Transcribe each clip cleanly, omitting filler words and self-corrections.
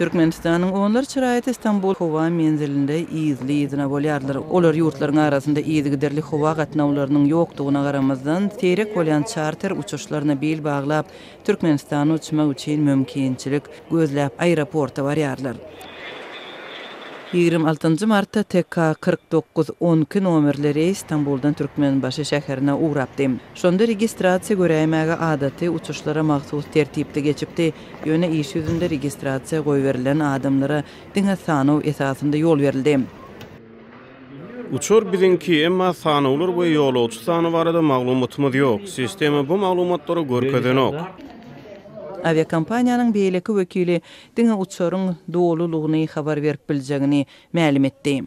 Türkmenistanyň onlarça raýaty Stambul howa menzilinde yzly-yzyna bolýarlar. Olar ýurtlaryň arasynda yzygiderli howa gatnawlarynyň ýokdugyna garamazdan, seýrek bolýan çarter uçuşlaryna bil baglap, Türkmenistana uçmak üçin mümkinçilik gözläp aeroporta barýarlar. 26 martda TK 49 12 nomerli reýs Stambuldan Türkmenbaşy şäherine ugrapdy. Şonda registrasiýa göräýmäge adaty uçuşlara mahsus tertipde geçipdi, ýöne iş ýüzünde registrasiýa goýberilen adamlara diňe sanaw esasynda ýol berildi. Uçar biziňki, emma sanawlar we ýolagçy sany barada maglumatymyz ýok. Sistema bu maglumatlary görkezenok. Awiakompaniýanyň beýleki wekili diňe uçaryň dolulygyny habar berip biljegini mälim etdi.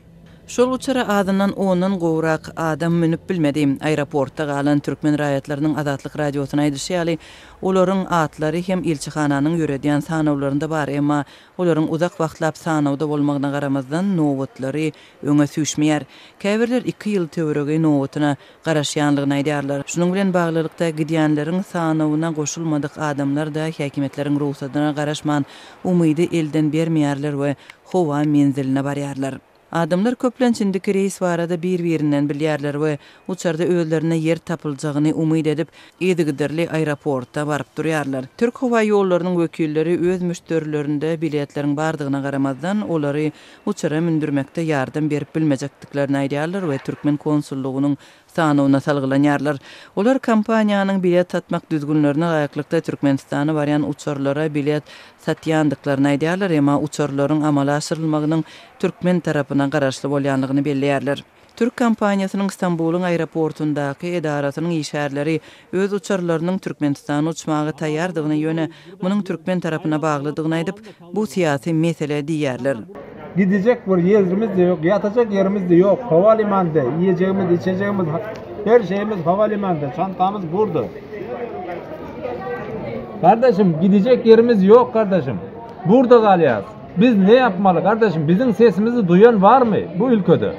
Şol uçara azyndan ondan gowrak adam münüp bilmedi. Aeroportda galan türkmen raýatlarynyň Azatlyk Radiosyna aýdyşy ýaly, olaryň atlary hem ilçihananyň ýöredýän sanawlarynda bar, emma olaryň uzak wagtlap sanawda bolmagyna garamazdan, nobatlary öňe süýşmeýär. Käbirler iki ýyl töweregi nobatyna garaşýanlygyny aýdýarlar. Şunuň bilen baglylykda, gidýänleriň sanawyna goşulmadyk adamlar-da häkimiýetleriň rugsadyna garaşman, umydy elden bermeýärler we howa menziline barýarlar. Adamlar köplenç indiki reýs barada bir-birinden bilýärler we uçarda özlerine ýer tapyljagyny umyt edip, yzygiderli aeroporta baryp durýarlar. Türk howa ýollarynyň wekilleri öz müşderilerinde biletleriň bardygyna garamazdan, olary uçara mündürmekde ýardam berip bilmejekdiklerini aýdýarlar we türkmen konsullygynyň sanawyna salgylanýarlar. Olar kompaniýanyň bilet satmak düzgünlerine laýyklykda Türkmenistana barýan uçarlara bilet satýandyklaryny aýdýarlar, emma uçarlaryň amala aşyrylmagynyň türkmen tarapyna garaşly bolýanlygyny belleýärler. Türk kompaniýasynyň Stambulyň aeroportundaky edarasynyň işgärleri öz uçarlarynyň Türkmenistana uçmaga taýýardygyny, ýöne munuň türkmen tarapyna baglydygyny aýdyp, bu syýasy mesele diýýärler. Gidejek bir ýerimiz-de ýok, ýatajak ýerimiz-de ýok. Howalimanda iýejegimiz, içejegimiz, her şeyimiz howalimanda, çantamyz burda. Kardeşim, gidecek ýerimiz ýok kardeşim. Burda galýas. Biz ne ýapmaly kardeşim, biziň sesimizi duýan barmy bu ülkede?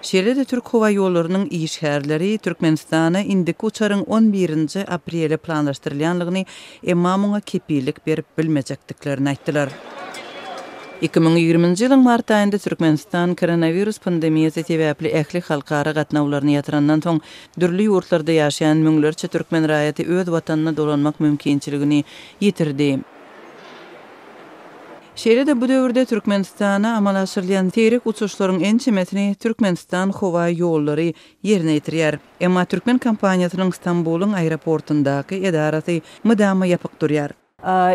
Şeýle-de Türk howa ýollarynyň işgärleri Türkmenistana indiki uçaryň on birinji aprele planlaşdyrylýanlygyny, emma muňa kepillik berip bilmejekdiklerini aýtdylar. 2020-nji ýylyň mart aýynda Türkmenistan koronawirus pandemiýasy sebäpli ähli halkara gatnawlaryny ýatyrandan soň, dürli ýurtlarda ýaşaýan müňlerçe türkmen raýaty öz watanyna dolanmak mümkinçiligini ýitirdi. Şeýle-de bu döwürde Türkmenistana amala aşyrylýan seýrek uçuşlaryň ençemesini Türkmenistan howa ýollary ýerine ýetirýär. Emma türkmen kompaniýasynyň Stambulyň aeroportundaky edarasy mydama ýapyk durýar.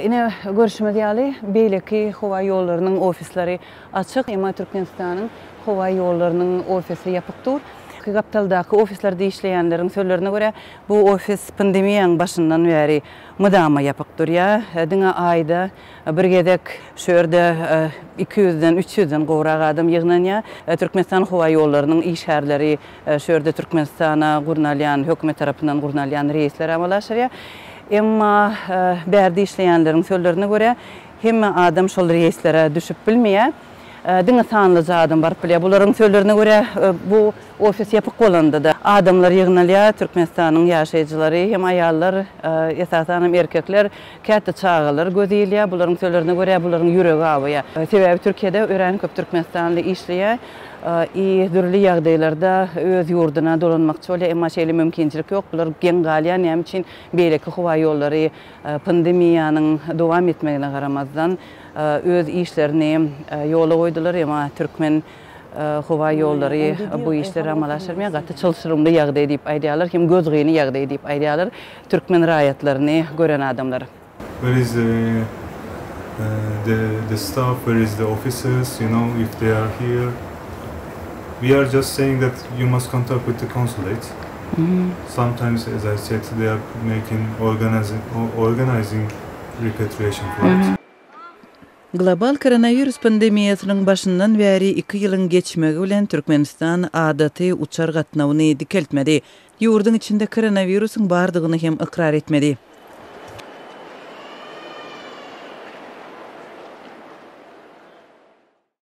Ine, görşümiz ýaly, beýleki howa ýollarynyň ofisleri açyk, emma Türkmenistanyň howa ýollarynyň ofisi ýapyk dur. Gapdaldaky ofislerde işleýänleriň sözlerine görä, bu ofis pandemiýanyň başyndan bäri mydama ýapyk durýar. Diňe aýda bir gezek şu ýerde iki ýüzden, üç ýüzden gowrak adam ýygnanýar. Türkmenistan howa ýollarynyň işgärleri şu ýerde Türkmenistana gurnalýan, hökümet tarapyndan gurnalýan reýsleri amala aşyrýar. Emma bärde işleýänleriň sözlerine görä, hemme adam şol reýslere düşüp bilmeýär. Diňe sanlyja adam baryp bilýär. Bularyň sözlerine görä, bu ofis ýapyk bolanda-da, adamlar ýygnalýar, Türkmenistanyň ýaşaýjylary hem aýallar, esasan hem erkekler, käte çagalar göz ilýär. Bularyň sözlerine görä, bularyň ýüregi awaýar. Sebäbi Türkiýede örän köp türkmenistanly işleýär i dürli ýagdaýlarda öz ýurduna dolanmakçy bolýar, emma şeýle mümkinçilik ýok. Bular geň galýar, näme üçin beýleki howa ýollary pandemiýanyň dowam etmegine garamazdan, öz işlerini ýola goýdular, emma türkmen howa ýollary bu işleri amala aşyrmaýar. Gaty çylşyrymly ýagdaý diýip aýdýarlar, hem gözgyny ýagdaý diýip aýdýarlar türkmen raýatlaryny gören adamlar. Where is the the the staff, where is the officers, you know, if they are here. We are just saying that you must contact with the consulate. Sometimes, as I said, they are making organizing organizing repatriation flight. Global koronawirus pandemiýasynyň başyndan bäri iki ýylyň geçmegi bilen Türkmenistan adaty uçar gatnawyny dikeltmedi. Ýurduň içinde koronawirusyň bardygyny hem ykrar etmedi.